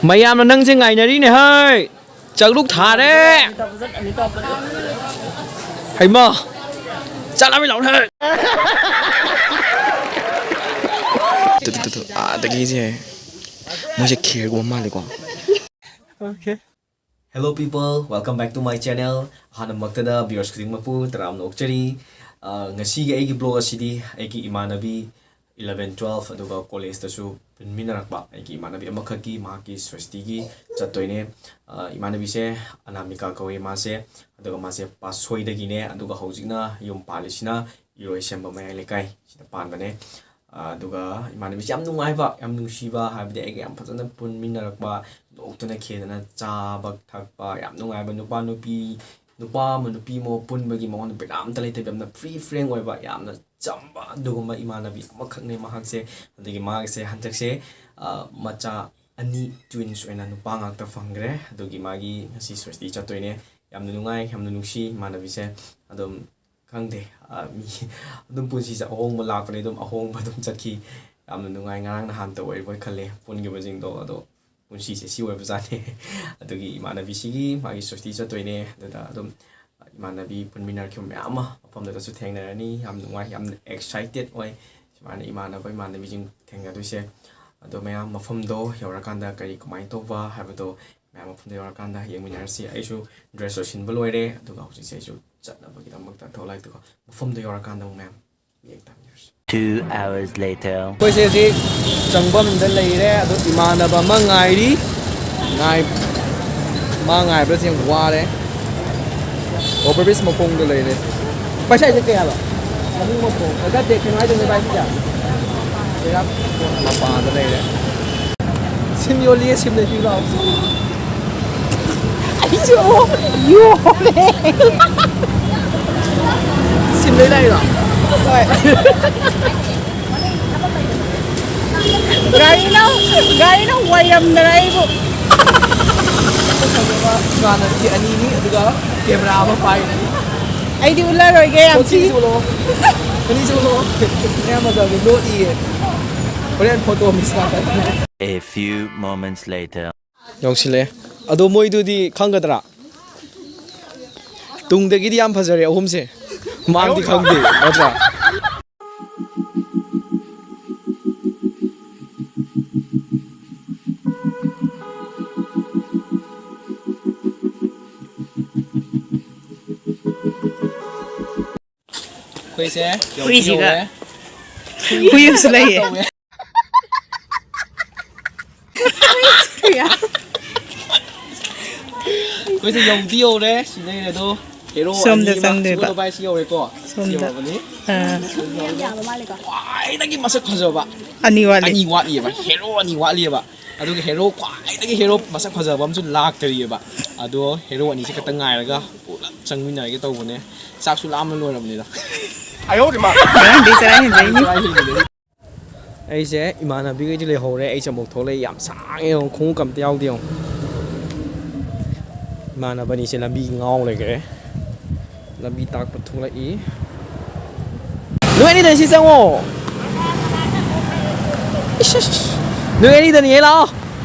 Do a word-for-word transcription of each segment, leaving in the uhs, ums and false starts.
ꯃꯌꯥꯝꯅ ꯅꯪꯁꯦ ꯉꯥꯏꯅꯔꯤꯅꯦ ꯍꯩ꯫ ꯆꯥꯛꯂꯨꯛ ꯊꯥꯔꯦ꯫ ꯍꯩꯃ꯫ ꯆꯠꯂꯃꯤ ꯂꯥꯎꯅ ꯍꯩ꯫ ꯇꯨ, ꯇꯨ, ꯇꯨ, ꯇꯨ꯫ ꯑꯥꯗꯒꯤꯁꯦ ꯃꯣꯏꯁꯦ ꯈꯦꯔꯒꯨꯝꯕ ꯃꯥꯜꯂꯦꯀꯣ꯫ Okay. Hello people, welcome back to my channel. ꯑꯍꯥꯟꯕꯃꯛꯇꯗ viewers ꯈꯨꯗꯤꯡꯃꯛꯄꯨ ꯇꯔꯥꯝꯅ ꯑꯣꯛꯆꯔꯤ꯫ ꯑ, ꯉꯁꯤꯒꯤ ꯑꯩꯒꯤ vlog ꯑꯁꯤꯗꯤ ꯑꯩꯒꯤ ꯏꯃꯥꯟꯅꯕꯤ eleven, twelve ꯑꯗꯨꯒ ꯀꯣꯂꯦꯖꯇꯁꯨ ꯄꯨꯟꯃꯤꯟꯅꯔꯛꯄ ꯑꯩꯒꯤ ꯏꯃꯥꯟꯅꯕꯤ ꯑꯃꯈꯛꯀꯤ ꯃꯍꯥꯛꯀꯤ ꯁ꯭ꯋꯁꯇꯤꯒꯤ ꯆꯠꯇꯣꯏꯅꯦ꯫ ꯑ, ꯏꯃꯥꯟꯅꯕꯤꯁꯦ ꯑꯅꯥꯃꯤꯀꯥ ꯀꯧꯏ ꯃꯥꯁꯦ, ꯑꯗꯨꯒ ꯃꯥꯁꯦ ꯄꯥꯠꯁꯣꯏꯗꯒꯤꯅꯦ, ꯑꯗꯨꯒ ꯍꯧꯖꯤꯛꯅ ꯌꯨꯝ ꯄꯥꯜꯂꯤꯁꯤꯅ ꯏꯔꯣꯏꯁꯦꯝꯕ ꯃꯌꯥꯏ ꯂꯩꯀꯥꯏ ꯁꯤꯗ ꯄꯥꯟꯕꯅꯦ꯫ ꯑ, ꯑꯗꯨꯒ ꯏꯃꯥꯟꯅꯕꯤꯁꯦ ꯌꯥꯝ ꯅꯨꯡꯉꯥꯏꯕ, ꯌꯥꯝ ꯅꯨꯡꯁꯤꯕ, ꯍꯥꯏꯕꯗꯤ ꯑꯩꯒ ꯌꯥꯝ ꯐꯖꯅ ꯄꯨꯟꯃꯤꯟꯅꯔꯛꯄ, ꯅꯣꯛꯇꯅ ꯈꯦꯗꯅ ꯆꯥꯕ ꯊꯛꯄ, ꯌꯥꯝ ꯅꯨꯡꯉꯥꯏꯕ ꯅꯨꯄꯥ ꯅꯨꯄꯤ, ꯅꯨꯄꯥ ꯑꯃ ꯅꯨꯄꯤ ꯑꯃ ꯄꯨꯟꯕꯒꯤ ꯃꯉꯣꯟꯗ ꯕꯦꯔꯥ ꯑꯝꯇ ꯂꯩꯇꯕ, ꯌꯥꯝꯅ free frank ꯑꯣꯏꯕ, ꯌꯥꯝꯅ ꯆꯝꯕ ꯑꯗꯨꯒꯨꯝꯕ ꯏꯃꯥꯟꯅꯕꯤ ꯑꯃꯈꯛꯅꯦ ꯃꯍꯥꯛꯁꯦ꯫ ꯑꯗꯒꯤ ꯃꯥꯒꯤꯁꯦ ꯍꯟꯗꯛꯁꯦ, ꯑ, ꯃꯆꯥ ꯑꯅꯤ, twins ꯑꯣꯏꯅ ꯅꯨꯄꯥ ꯉꯥꯛꯇ ꯐꯪꯈ꯭ꯔꯦ꯫ ꯑꯗꯨꯒꯤ ꯃꯥꯒꯤ ꯉꯁꯤ ꯁ꯭ꯋꯁꯇꯤ ꯆꯠꯇꯣꯏꯅꯦ꯫ ꯌꯥꯝꯅ ꯅꯨꯡꯉꯥꯏ, ꯌꯥꯝꯅ ꯅꯨꯡꯁꯤ ꯏꯃꯥꯟꯅꯕꯤꯁꯦ꯫ ꯑꯗꯨꯝ ꯈꯪꯗꯦ, ꯑ, ꯃꯤ ꯑꯗꯨꯝ ꯄꯨꯟꯁꯤꯁꯦ ꯑꯍꯣꯡꯕ ꯂꯥꯛꯄꯅꯦ, ꯑꯗꯨꯝ ꯑꯍꯣꯡꯕ ꯑꯗꯨꯝ ꯆꯠꯈꯤ꯫ ꯌꯥꯝꯅ ꯅꯨꯡꯉꯥꯏ, ꯉꯔꯥꯡ ꯅꯍꯥꯟꯇ ꯑꯣꯏꯔꯕꯣꯏ ꯈꯜꯂꯦ ꯄꯨꯟꯈꯤꯕꯁꯤꯡꯗꯣ꯫ ꯑꯗꯣ ꯄꯨꯟꯁꯤꯁꯦ ꯁꯤ ꯑꯣꯏꯕꯖꯥꯠꯅꯤ꯫ ꯑꯗꯨꯒꯤ ꯏꯃꯥꯟꯅꯕꯤꯁꯤꯒꯤ ꯃꯥꯒꯤ ꯁ꯭ꯋꯁꯇꯤ ꯆꯠꯇꯣꯏꯅꯦ꯫ ꯑꯗꯨꯗ ꯑꯗꯨꯝ ꯏꯃꯥꯟꯅꯕꯤ ꯄꯨꯟꯃꯤꯟꯅꯔꯛꯈꯤꯕ ꯃꯌꯥꯝ ꯑꯃ ꯃꯐꯝꯗꯨꯗꯁꯨ ꯊꯦꯡꯅꯔꯅꯤ꯫ ꯌꯥꯝ ꯅꯨꯡꯉꯥꯏ, ꯌꯥꯝꯅ excited ꯑꯣꯏ ꯁꯨꯃꯥꯏꯅ ꯏꯃꯥꯟꯅꯕ ꯏꯃꯥꯟꯅꯕꯤꯁꯤꯡ ꯊꯦꯡꯅꯗꯣꯏꯁꯦ꯫ ꯑꯗꯣ ꯃꯌꯥꯝ ꯃꯐꯝꯗꯣ ꯌꯧꯔꯀꯥꯟꯗ ꯀꯔꯤ ꯀꯃꯥꯏꯅ ꯇꯧꯕ ꯍꯥꯏꯕꯗꯣ ꯃꯌꯥꯝ ꯃꯐꯝꯗꯣ ꯌꯧꯔꯀꯥꯟꯗ ꯌꯦꯡꯃꯤꯟꯅꯔꯁꯤ꯫ ꯑꯩꯁꯨ dress ꯂꯣꯏꯁꯤꯟꯕ ꯂꯣꯏꯔꯦ, ꯑꯗꯨꯒ ꯍꯧꯖꯤꯛꯁꯦ ꯑꯩꯁꯨ ꯆꯠꯅꯕꯒꯤꯗꯃꯛꯇ ꯊꯣꯛꯂꯛꯇꯦꯀꯣ꯫ ꯃꯐꯝꯗꯣ ꯌꯧꯔꯀꯥꯟꯗ ꯑꯃꯨꯛ ꯃꯌꯥꯝ ꯌꯦꯡ ꯇꯥꯃꯤꯟꯅꯔꯁꯤ꯫ Two hours later. ꯑꯩꯈꯣꯏꯁꯦ ꯍꯧꯖꯤꯛ ꯆꯪꯐꯝꯗ ꯂꯩꯔꯦ, ꯑꯗꯣ ꯏꯃꯥꯟꯅꯕ ꯑꯃ ꯉꯥꯏꯔꯤ꯫ ꯉꯥꯏ-, ꯃꯥ ꯉꯥꯏꯕꯗꯁꯨ ꯌꯥꯝ ꯋꯥꯔꯦ꯫ Over bridge ꯃꯈꯣꯡꯗ ꯂꯩꯔꯦ꯫ ꯄꯩꯁꯥꯁꯦ ꯀꯌꯥ ꯍꯥꯏꯕ? ꯆꯍꯨꯝ ꯃꯈꯣꯡ꯫ ꯅꯠꯇꯦ, ꯀꯩꯅꯣ ꯍꯥꯏꯗꯣꯏꯅꯦ ꯚꯥꯏ, ꯁꯤꯁꯦ? ꯆꯩꯔꯥꯛ ꯃꯄꯥꯗ ꯂꯩꯔꯦ꯫ ꯁꯤꯝ ꯌꯣꯜꯂꯤꯌꯦ, ꯁꯤꯝ ꯂꯩꯕꯤꯌꯨ ꯂꯥꯛꯑꯣ꯫ ꯑꯩꯁꯨ ꯌꯣꯜꯂꯦ꯫ ꯁꯤꯝ ꯂꯩ ꯂꯥꯛꯏꯔꯣ? ꯍꯣꯏ꯫ ꯒꯥꯔꯤꯅ, ꯒꯥꯔꯤꯅ ꯋꯥꯏꯔꯝꯗꯅ ꯑꯩꯕꯨ꯫ ꯏꯃꯥꯟꯅꯕꯤ ꯑꯅꯤꯅꯤ, ꯑꯗꯨꯒ camera ꯑꯃ ꯄꯥꯏꯔꯤ꯫ ꯑꯩꯗꯤ ꯎꯠꯂꯔꯣꯏꯒꯦ, ꯌꯥꯝ ꯊꯤ꯫ ꯁꯤ ꯎꯠꯂꯣ꯫ ꯑꯅꯤꯁꯤ ꯎꯠꯂꯣ꯫ ꯃꯌꯥꯝ ꯃꯆꯥꯁꯦ ꯂꯣꯠꯂꯤꯌꯦ꯫ ꯍꯣꯔꯦꯟ ꯐꯣꯇꯣ ꯃꯤꯁ ꯂꯥꯛꯀꯅꯤ꯫ A few moments later. ꯌꯧꯁꯤꯜꯂꯛꯑꯦ꯫ ꯑꯗꯣ ꯃꯣꯏꯗꯨꯗꯤ ꯈꯪꯒꯗ꯭ꯔꯥ? ꯇꯨꯡꯗꯒꯤꯗꯤ ꯌꯥꯝ ꯐꯖꯔꯦ ꯑꯍꯨꯝꯁꯦ꯫ ꯃꯥꯡꯗꯤ ꯈꯪꯗꯦ, ꯅꯠꯇ꯭ꯔꯥ? ꯑꯩꯈꯣꯏꯁꯦ ꯌꯧꯗꯤ ꯍꯨꯏꯁꯤꯒ꯫ ꯌꯧꯔꯦ꯫ ꯍꯨꯏ ꯑꯃꯁꯨ ꯂꯩꯌꯦ꯫ ꯇꯧꯋꯦ꯫ ꯑꯩꯈꯣꯏꯁꯦ ꯌꯧꯗꯤ ꯌꯧꯔꯦ꯫ ꯁꯤ ꯂꯩꯔꯦ ꯑꯗꯣ꯫ ꯍꯦꯔꯣ ꯁꯣꯝꯗ ꯑꯅꯤꯃ꯫ ꯆꯪꯗꯣꯏꯕ꯫ ꯁꯤꯒꯨꯝꯕ ꯚꯥꯏ ꯁꯤ ꯌꯧꯔꯦꯀꯣ꯫ ꯁꯤ ꯁꯣꯝꯗ꯫ ꯌꯧꯔꯕꯅꯤ꯫ ꯑꯥ꯫ ꯈ꯭ꯋꯥꯏꯗꯒꯤ ꯃꯁꯛ ꯐꯖꯕ ꯑꯅꯤ ꯋꯥꯠꯂꯤ꯫ ꯑꯅꯤ ꯋꯥꯠꯂꯤꯑꯕ꯫ ꯍꯦꯔꯣ ꯑꯅꯤ ꯋꯥꯠꯂꯤꯑꯕ꯫ ꯑꯗꯨꯒ ꯍꯦꯔꯣ ꯈ꯭ꯋꯥꯏꯗꯒꯤ ꯍꯦꯔꯣ ꯃꯁꯛ ꯐꯖꯕ ꯑꯃꯁꯨ ꯂꯥꯛꯇꯔꯤꯑꯕ꯫ ꯑꯗꯣ ꯍꯦꯔꯣ ꯑꯅꯤꯁꯦ ꯈꯛꯇ ꯉꯥꯏꯔꯒ ꯄꯨꯂꯞ ꯆꯪꯃꯤꯟꯅꯔꯒꯦ ꯇꯧꯕꯅꯦ꯫ ꯆꯥꯛꯁꯨ ꯂꯥꯝꯕ ꯂꯣꯏꯔꯕꯅꯤꯗ꯫ ꯉꯔꯥꯡꯗꯤ ꯆꯔꯥ ꯍꯦꯟꯖꯩꯅꯤ꯫ ꯆꯔꯥ ꯍꯦꯟꯖꯩ꯫ ꯑꯩꯁꯦ ꯏꯃꯥꯟꯅꯕꯤꯈꯩꯗꯤ ꯂꯩꯍꯧꯔꯦ, ꯑꯩꯁꯦ ꯑꯃꯨꯛ ꯊꯣꯛꯂꯛꯑꯦ꯫ ꯌꯥꯝ ꯁꯥꯡꯉꯦ ꯌꯦꯡꯉꯣ, ꯈꯣꯡꯎꯞꯀ ꯑꯝꯇ ꯌꯥꯎꯗꯦ ꯌꯦꯡꯉꯣ꯫ ꯏꯃꯥꯟꯅꯕꯅꯤꯁꯦ ꯂꯝꯕꯤ ꯉꯥꯎ ꯂꯩꯈ꯭ꯔꯦ꯫ ꯂꯝꯕꯤ ꯇꯥꯛꯄ ꯊꯣꯛꯂꯛꯏ꯫ ꯅꯣꯏ ꯑꯅꯤꯗ ꯁꯤ ꯆꯪꯉꯣ꯫ ꯏꯁ, ꯏꯁ, ꯏꯁ꯫ ꯅꯣꯏ ꯑꯅꯤꯗꯅꯤ, ꯍꯦ ꯂꯥꯛꯑꯣ꯫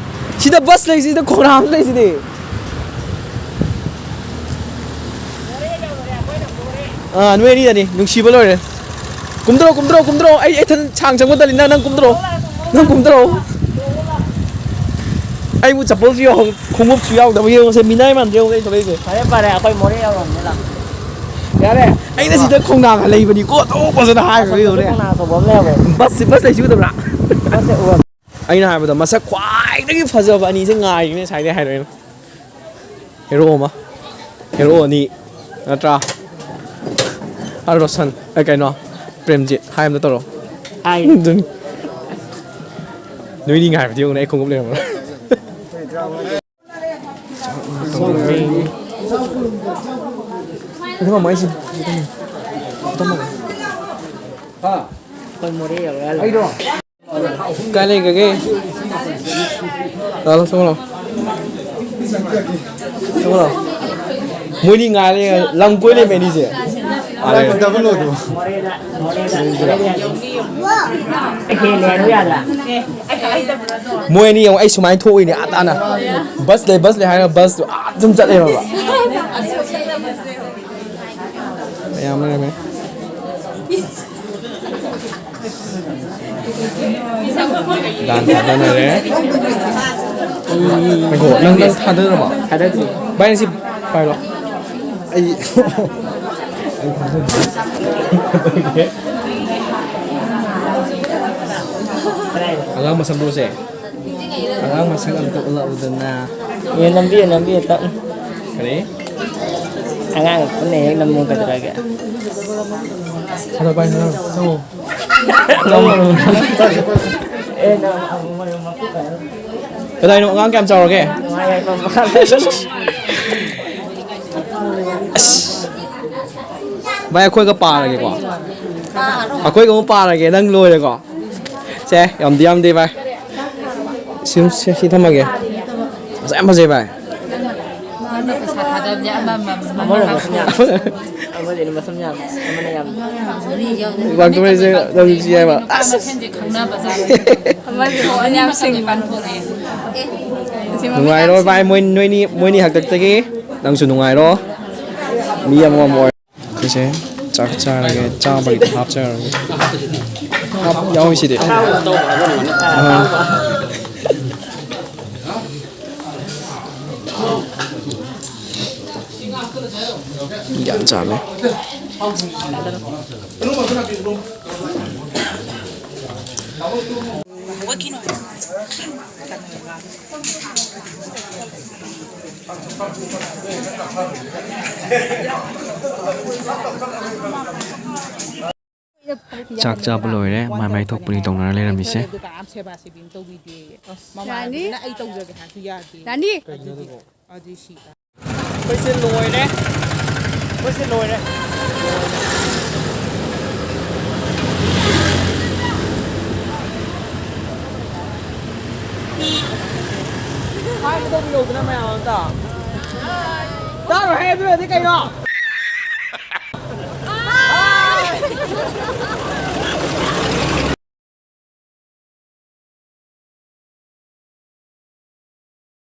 ꯁꯤꯗ ꯕꯁ ꯂꯩ, ꯁꯤꯗ ꯈꯣꯡꯅꯥꯡ ꯑꯃ ꯂꯩ ꯁꯤꯗꯤ꯫ ꯑꯥ, ꯅꯣꯏ ꯑꯅꯤꯗꯅꯤ꯫ ꯅꯨꯡꯁꯤꯕ ꯂꯣꯏꯔꯦ꯫ ꯀꯨꯝꯗ꯭ꯔꯣ, ꯀꯨꯝꯗ꯭ꯔꯣ, ꯀꯨꯝꯗ꯭ꯔꯣ꯫ ꯑꯩ, ꯑꯩ ꯏꯊꯟ ꯁꯥꯡ ꯆꯪꯕ ꯇꯜꯂꯤ꯫ ꯅꯪ, ꯅꯪ ꯀꯨꯝꯗ꯭ꯔꯣ꯫ ꯅꯪ ꯀꯨꯝꯗ꯭ꯔꯣ꯫ ꯑꯩꯕꯨ ꯆꯄꯜꯁꯨ ꯌꯥꯎ-, ꯈꯣꯡꯎꯞꯁꯨ ꯌꯥꯎꯗꯕ ꯌꯦꯡꯉꯨꯁꯦ꯫ ꯃꯤꯅꯥꯏ ꯃꯥꯟꯗ꯭ꯔꯦ ꯌꯦꯡꯉꯨ ꯑꯩ ꯊꯣꯛꯂꯛꯏꯁꯦ꯫ ꯐꯔꯦ, ꯐꯔꯦ, ꯑꯩꯈꯣꯏ ꯃꯣꯔꯦ ꯌꯧꯔꯕꯅꯤꯅ꯫ ꯌꯥꯔꯦ꯫ ꯑꯩꯅ ꯁꯤꯗ ꯈꯣꯡꯅꯥꯡ ꯂꯩꯕꯅꯤꯀꯣ꯫ ꯑꯗꯨꯝ ꯐꯖꯅ ꯍꯥꯏꯈ꯭ꯔꯒ ꯌꯦꯡꯉꯨꯅꯦ꯫ ꯈꯣꯡꯅꯥꯡ ꯑꯆꯧꯕ ꯑꯃ ꯂꯩꯍꯧꯋꯦ꯫ ꯕꯁꯁꯦ, ꯕꯁ ꯂꯩꯁꯤ ꯎꯗꯕ꯭ꯔꯥ? ꯕꯁꯁꯦ ꯎꯔꯝꯃꯦ꯫ ꯑꯩꯅ ꯍꯥꯏꯕꯗ ꯃꯁꯛ ꯈ꯭ꯋꯥꯏꯗꯒꯤ ꯐꯖꯕ ꯑꯅꯤꯁꯦ ꯉꯥꯏꯔꯤꯅꯦ ꯉꯁꯥꯏꯗꯩ ꯍꯥꯏꯔꯛꯑꯦ꯫ ꯍꯦꯔꯣ ꯑꯃ, ꯍꯦꯔꯣ ꯑꯅꯤ, ꯅꯠꯇ꯭ꯔꯥ? ꯑꯥꯔ ꯔꯣꯁꯟ, ꯑꯦ, ꯀꯩꯅꯣ, ꯄ꯭ꯔꯦꯝꯖꯤꯠ ꯍꯥꯏ ꯑꯝꯇ ꯇꯧꯔꯣ꯫ ꯍꯥꯏ꯫ ꯑꯗꯨꯅꯤ꯫ ꯅꯣꯏꯅꯤ ꯉꯥꯏꯕꯗꯤ ꯌꯦꯡꯉꯨꯅꯦ, ꯑꯩ ꯈꯣꯡꯎꯞ ꯂꯩꯔꯝꯃꯔꯣꯏ꯫ ꯑꯗꯨꯒ ꯃꯣꯏꯁꯤ ꯑꯩꯈꯣꯏ ꯃꯣꯔꯦ ꯌꯧꯔꯦ꯫ ꯀꯥꯏ ꯂꯩꯈ꯭ꯔꯒꯦ? ꯂꯥꯛꯑꯣ, ꯆꯪꯉꯣ ꯂꯥꯛꯑꯣ꯫ ꯆꯪꯉꯣ ꯂꯥꯛꯑꯣ꯫ ꯃꯣꯏꯅꯤ ꯉꯥꯏꯔꯦ, ꯂꯝ ꯀꯣꯏ ꯂꯩꯔꯝꯃꯦ ꯑꯅꯤꯁꯦ꯫ ꯃꯣꯏ ꯑꯅꯤ ꯌꯦꯡꯉꯣ, ꯑꯩ ꯁꯨꯃꯥꯏꯅ ꯊꯣꯛꯎꯏꯅꯦ ꯑꯥ ꯇꯥꯅ꯫ ꯕꯁ ꯂꯩ, ꯕꯁ ꯂꯩ ꯍꯥꯏꯔꯒ ꯕꯁꯇꯨ ꯑꯥ ꯑꯗꯨꯝ ꯆꯠꯂꯦꯕ꯫ ꯃꯌꯥꯝ ꯂꯩꯔꯝꯃꯦ꯫ ꯗꯥꯟ ꯊꯥꯗꯅꯔꯦ꯫ ꯉꯥꯏꯈꯣ, ꯅꯪ, ꯅꯪ ꯊꯥꯗꯔꯕꯣ? ꯊꯥꯗꯗ꯭ꯔꯤ꯫ ꯚꯥꯏ, ꯅꯪ ꯁꯤ ꯄꯥꯏꯔꯣ꯫ ꯑꯩ, ꯑꯩ ꯊꯥꯗꯗ꯭ꯔꯤ꯫ ꯑꯉꯥꯡ ꯃꯁꯝꯗꯨꯁꯦ꯫ ꯑꯉꯥꯡ ꯃꯁꯛ ꯑꯝꯇ ꯎꯠꯂꯛꯎꯗꯅ꯫ ꯑꯦ, ꯅꯝꯕꯤꯌꯨ, ꯅꯝꯕꯤꯌꯨ, ꯇꯞꯅ꯫ ꯀꯔꯤ? ꯑꯉꯥꯡ ꯄꯨꯟꯅ ꯍꯦꯛ ꯅꯝꯃꯨ ꯀꯩꯗꯧꯔꯒꯦ? ꯊꯥꯗꯣꯛ ꯄꯥꯏ, ꯊꯥꯗꯣꯛ꯫ ꯆꯪꯉꯣ꯫ ꯑꯦ, ꯅꯪ ꯑꯃꯨꯛ ꯃꯔꯨ ꯃꯀꯨ ꯀꯥꯏꯅ꯫ ꯀꯗꯥꯏꯅꯣ? ꯑꯉꯥꯡ ꯀꯌꯥꯝ ꯆꯥꯎꯔꯒꯦ? ꯃꯥ ꯌꯥꯏꯐ ꯃꯥꯜꯂꯦ꯫ ꯑꯁ꯫ ꯚꯥꯏ, ꯑꯩꯈꯣꯏꯒ ꯄꯥꯔꯒꯦꯀꯣ꯫ ꯑꯩꯈꯣꯏꯒ ꯑꯃꯨꯛ ꯄꯥꯔꯒꯦ, ꯅꯪ ꯂꯣꯏꯔꯦꯀꯣ꯫ ꯁꯦ, ꯌꯥꯝꯗꯤ ꯌꯥꯝꯗꯦ, ꯚꯥꯏ꯫ ꯁꯤ, ꯁꯤ, ꯁꯤ ꯊꯝꯃꯒꯦ꯫ ꯃꯁꯛ ꯌꯥꯝ ꯐꯖꯩ, ꯚꯥꯏ꯫ ꯃꯥꯅ ꯄꯩꯁꯥ ꯊꯥꯗꯕꯁꯦ ꯑꯃꯃꯝ, ꯑꯃꯃꯝ꯫ ꯑꯃꯅ ꯃꯁꯝ ꯌꯥꯝ, ꯑꯃꯅ ꯃꯁꯝ ꯌꯥꯝ, ꯑꯃꯅ ꯌꯥꯝ꯫ ꯋꯥꯡꯈꯠꯂꯛꯏꯁꯦ ꯅꯪ ꯅꯨꯡꯁꯤ ꯍꯥꯏꯕ꯫ ꯅꯨꯄꯥ ꯃꯁꯦꯟꯁꯦ ꯈꯪꯅꯕ ꯖꯥꯠꯅꯤ꯫ ꯑꯃꯁꯦ ꯍꯣ, ꯑꯅꯤꯃꯛ ꯌꯥꯝ ꯁꯤꯡꯉꯤ꯫ ꯄꯥꯟꯊꯣꯔꯛꯑꯦ꯫ ꯅꯨꯡꯉꯥꯏꯔꯣ, ꯚꯥꯏ, ꯃꯣꯏ, ꯅꯣꯏꯅꯤ, ꯃꯣꯏꯅꯤ ꯍꯥꯛꯇꯛꯇꯒꯤ ꯅꯪꯁꯨ ꯅꯨꯡꯉꯥꯏꯔꯣ꯫ ꯃꯤ ꯑꯃꯃꯝ ꯑꯣꯏꯔꯣ꯫ ꯑꯩꯈꯣꯏꯁꯦ ꯆꯥꯛ ꯆꯥꯔꯒꯦ, ꯆꯥꯕꯒꯤꯗ ꯍꯥꯞꯆꯔꯒꯦ꯫ ꯍꯥꯞ ꯌꯥꯎꯔꯤꯁꯤꯗꯤ꯫ ꯑꯥ꯫ ꯒ꯭ꯌꯥꯟ ꯆꯥꯕ꯫ ꯆꯥꯛ ꯆꯥꯕ ꯂꯣꯏꯔꯦ, ꯃꯥꯏ ꯃꯥꯏ ꯊꯣꯛꯄꯅꯤ ꯇꯧꯅꯔ ꯂꯩꯔꯝꯃꯤꯁꯦ꯫ ꯑꯗꯨꯒ ꯀꯅꯥꯝ ꯁꯦꯕꯥ ꯁꯦꯕꯤ ꯑꯃ ꯇꯧꯕꯤꯗꯦꯌꯦ꯫ ꯃꯃꯥꯟꯅꯕꯤꯅ ꯑꯩ ꯇꯧꯖꯒꯦ ꯍꯥꯏꯔꯁꯨ ꯌꯥꯗꯦ꯫ ꯔꯥꯅꯤ꯫ ꯑꯗꯨꯗꯤ ꯁꯤ꯫ ꯑꯩꯈꯣꯏꯁꯦ ꯂꯣꯏꯔꯦ꯫ ꯑꯩꯈꯣꯏꯁꯦ ꯂꯣꯏꯔꯦ꯫ ꯍꯥꯏꯒꯗꯧꯕ ꯌꯧꯗꯅ ꯃꯌꯥꯝ ꯑꯝꯇ꯫ ꯆꯥꯔꯣꯏ ꯍꯥꯏ ꯑꯗꯨ ꯑꯣꯏꯔꯗꯤ ꯀꯩꯅꯣ?